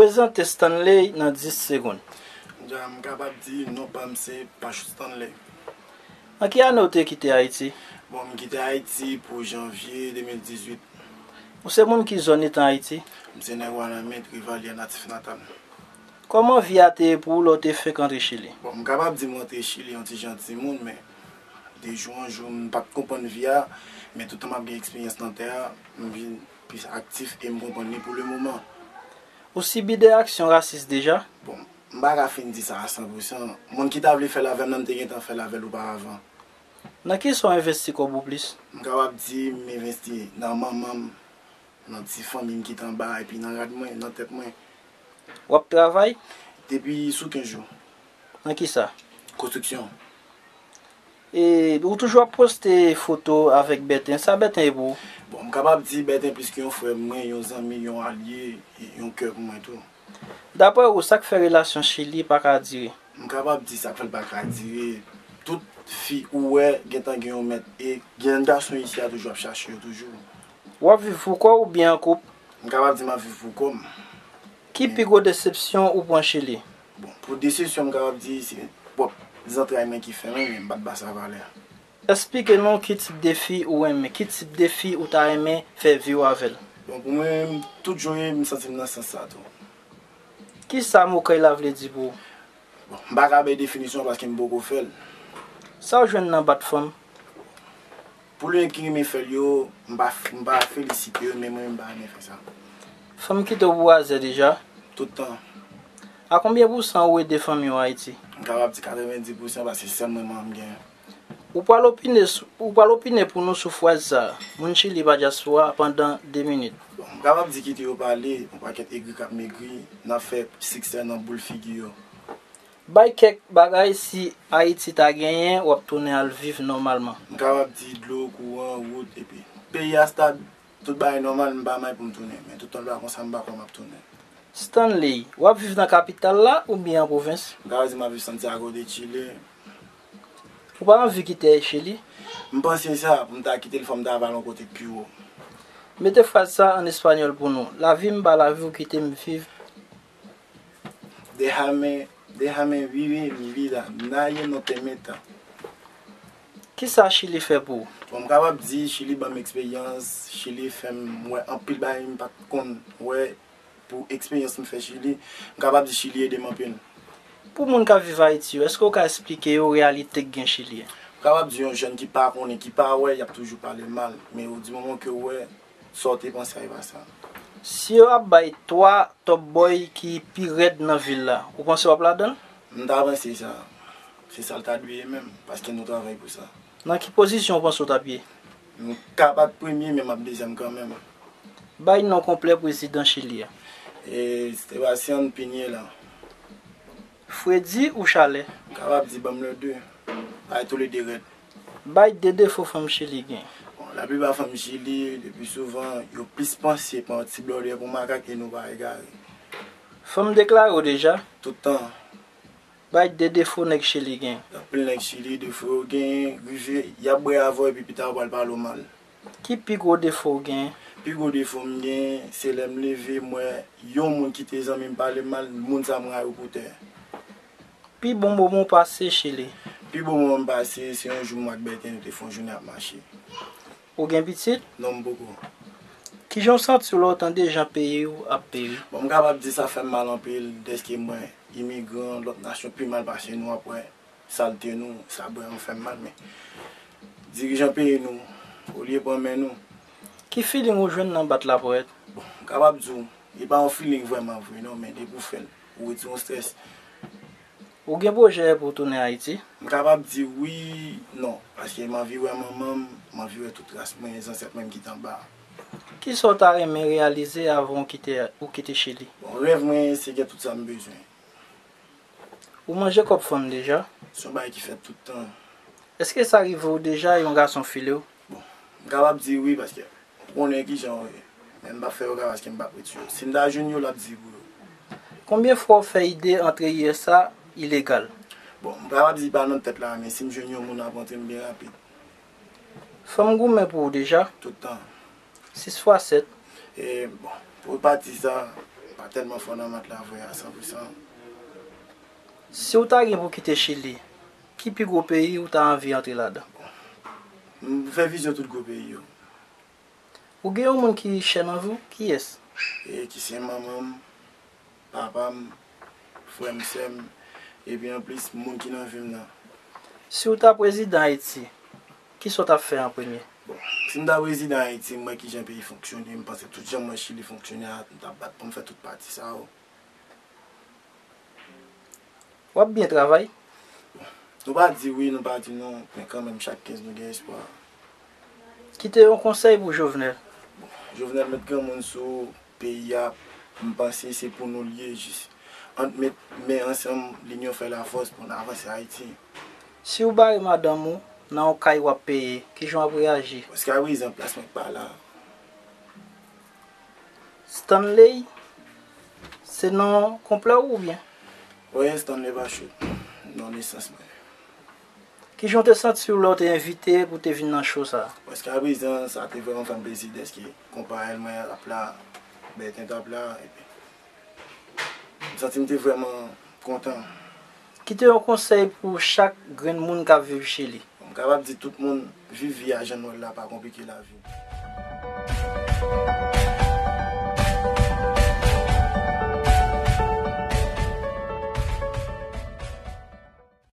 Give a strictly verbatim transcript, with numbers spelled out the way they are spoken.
Prezante Stanley nan dis segonn. Dja, m kapab di non pa m se Pachou Stanley. Nan ki ane w te kite Ayiti? Bon, m kite Ayiti pou janvye de mil dizuit. Ou se moun ki zòn itan Ayiti? M se nèg Wanament, Rivalyè natif natal. Kòman vi a te ye pou ou lè w te fenk antre Chili? Bon, m kapab di m antre Chili yon ti jan timoun, men de jou an jou, m pa t konprann vi a, men toutan m ap gen eksperyans nan tè a, m vin plis aktif e m konprann li pou le moman. Ou sibi de aksyon rasis deja? Bon, m pa ka fin di sa a san pou san. Moun ki ta vle fè l avè m nan, m te gentan fè l avè l oparavan. Nan kisa w envesti kòb ou plis? M kapab di m envesti nan manman m, nan ti fanmi m ki t anba, epi nan rad mwen, nan tèt mwen. W ap travay? Depi sou kenz jou. Nan kisa? Konstriksyon. E ou toujou ap poste foto avèk Bèten. Sa Bèten ye pou ou? Bon, m kapab di Bèten plis ke yon frè mwen, yon zanmi, yon alye, e yon kè pou mwen tou. Daprè ou, sa k fè relasyon Chili pa ka dire? M kapab di sa k fè l pa ka dire, tout fi ou wè gentan gen yon mèt, e jèn gason isi a toujou ap chache yo toujou. W ap viv pou kò w oubyen an koup? M kapab di m ap viv pou kò m. Ki pi gwo desepsyon ou pran Chili? Bon, pou desepsyon, m kapab di se pwòp zantray mwen ki fè mwen, men m pa t ba sa valè. Esplike nou ki tip de fi ou renmen, ki tip de fi ou ta renmen fè vi w avè l. Bon, pou mwen, tout jan w ye, m santi m nan sans sa tou. Kisa mo kèy la vle di pou ou? Bon, m pa ka bay definisyon paske m poko fè l. Sa w jwenn nan bat fanm? Pou le ki renmen fè l yo, m pa, m pa felisite yo, men mwen, m pa renmen fè sa. Fanm kite w pou razè deja? Tout tan. A konbyen pousan ou ede fanmi w Ayiti? M kapab di katrevenndis pousan paske sèl mwen manman m gen. Ou pral opine sou, ou pral opine pou nou sou fraz sa a, moun Chili pa dyaspora pandan de minit. Bon, m kapab di kite yo pale, yon pakèt egri k ap megri, n ap fè siksè nan boul figi yo. Bay kèk bagay si Ayiti ta genyen, w ap tounen al viv nòmalman. M kapab di dlo, kouran, wout, epi peyi a stab, tout bagay nòmal, m pa may pou m tounen. Men toutan l pa konsa, m pa kwè m ap tounen. Stanley, w ap viv nan kapital la oubyen an pwovens? M kapab di m ap viv Santiago de Chile. Ou pa anvi kite Chili? M panse sa, pou m ta kite l, fò m ta va l yon kote k pi wo. Mete fraz sa an espanyòl pou nou. Lavi m pa lavi w kite m viv. Déjame, déjame vivir mi vida, nadie no te meta. Kisa Chili fè pou ou? Bon, m kapab di Chili ban m eksperyans, Chili fè m wè anpil bagay m pa t konn wè pou eksperyans m fè Chili. M kapab di Chili ede m anpil. Pou moun k ap viv Ayiti yo, èske w ka esplike yo reyalite k gen Chili a? M kapab di yon jèn ki pa konnen, ki pa wè, y ap toujou pale mal. Men di moman ke w wè, sa w te panse a, e pa sa. Si yo ap bay twa top boy ki pi rèd nan vil la, ou panse w ap ladan l? M ta panse sa. Se sa l ta dwe ye menm, paske nou travay pou sa. Nan ki pozisyon w panse w t ap ye? M ka pa t premye, men m ap dezyèm kanmenm. Bay non konplè prezidan Chili a. E, Sebastián Piñera. Fredi ou chalè? M kapab di ban m le de. Bay toulede rèd. Bay de defo fanm Chili gen. Bon, laplipa fanm Chili, le pli souvan, yo plis panse pa yon ti blòdè pou makak e nou pa egare. Fanm deklare w deja? Tout tan. Bay de defo nèg Chili gen. Anpil nèg Chili, defo yo gen, rive, y ap bwè avè w epi pita yo pral pale w mal. Ki pi gwo defo w gen? Pi gwo defo m gen, se lè m leve, m wè yon moun ki te zanmi m pale m mal, moun sa m rayi w pou tè. Pi bon moman w pase Chili? Pi bon moman m pase, se yon jou mwen ak Bèten, nou te fè yon jounen ap mache. Ou gen pitit? Non, m poko. Kijan w santi w lè w tande jan peyi w ap peri? Bon, m kapab di sa fè m mal anpil, dèske mwen, imigran, lòt nasyon pi mal pase nou, ap wè salte nou, sa vrèman fè m mal, men dirijan peyi nou, olye pran men nou. Ki feeling ou jwenn nan bat laponyèt? Bon, m kapab di w, li pa yon feeling vrèman vre non, men depi w fè l, ou retire yon strès. Ou gen pwojè pou w tounen Ayiti? M kapab di wi, non, paske m anvi wè manman m, m anvi wè tout ras mwen, zansèt mwen ki t anba a. Kisa w ta renmen reyalize avan w kite, ou kite Chili? Bon, rèv mwen, se gen tout sa m bezwen. Ou manje kòb fanm deja? Se yon bagay ki fèt tout tan. Èske sa rive w deja yon gason file w? Bon, m kapab di wi, paske m konnen kijan yo ye. Men m p ap fè yo ka paske m p ap ret sou yo. Si m ta jwenn yo, l ap di pou yo. Konbyen fwa w fè ide antre U S A ilegal? Bon, m kapab di pa nan tèt la, men si m jwenn yon moun ap antre m byen rapid. Fanm goumen pou ou deja? Tout tan. Sis fwa sèt. E, bon, pou pati sa, m pa Tèlman fò nan mat la vre a san pou san. Si w ta gen pou kite Chili, ki pi gwo peyi ou ta anvi antre ladan? M fè vizyon tout gwo peyi yo. Ou gen yon moun ki chè nan vi w? Kiyès? E ki se manman m, papa m, frè m, sè m, epi anplis moun ki nan vi m nan. Si w ta prezidan Ayiti, kisa w t ap fè an premye? Bon, si m ta prezidan Ayiti, m wè kijan peyi fonksyone, m panse tout jan m wè Chili fonksyone a, m t ap bat pou m fè tout pati sa yo. W ap byen travay? Nou pa di wi, nou pa di non, men kanmenm chak kenz nou gen espwa. Kite yon konsèy pou Jovenel. Jovenel met granmoun sou peyi a, m panse se pou nou l ye jis. Ann met men ansanm, linyon fè lafòs pou n avanse Ayiti. Si w bare madanm ou nan yon kay w ap peye, kijan w ap reyaji? Jiskaprezan plas mwen pa la. Stanley, se non konplè w oubyen? Wi, Stanley Bachot, non nesans mwen. Kijan w te santi w lè w te envite pou w te vin nan show sa a? Jiskaprezan, sa te vrèman fè m plezi dèske konpayèl mwen ap la, Bèten t ap la, epi m santi m te vrèman kontan. Kite yon konsèy pou chak grenn moun k ap viv Chili. M kapab di tout moun, viv vi a jan n wè l la, pa konplike lavi.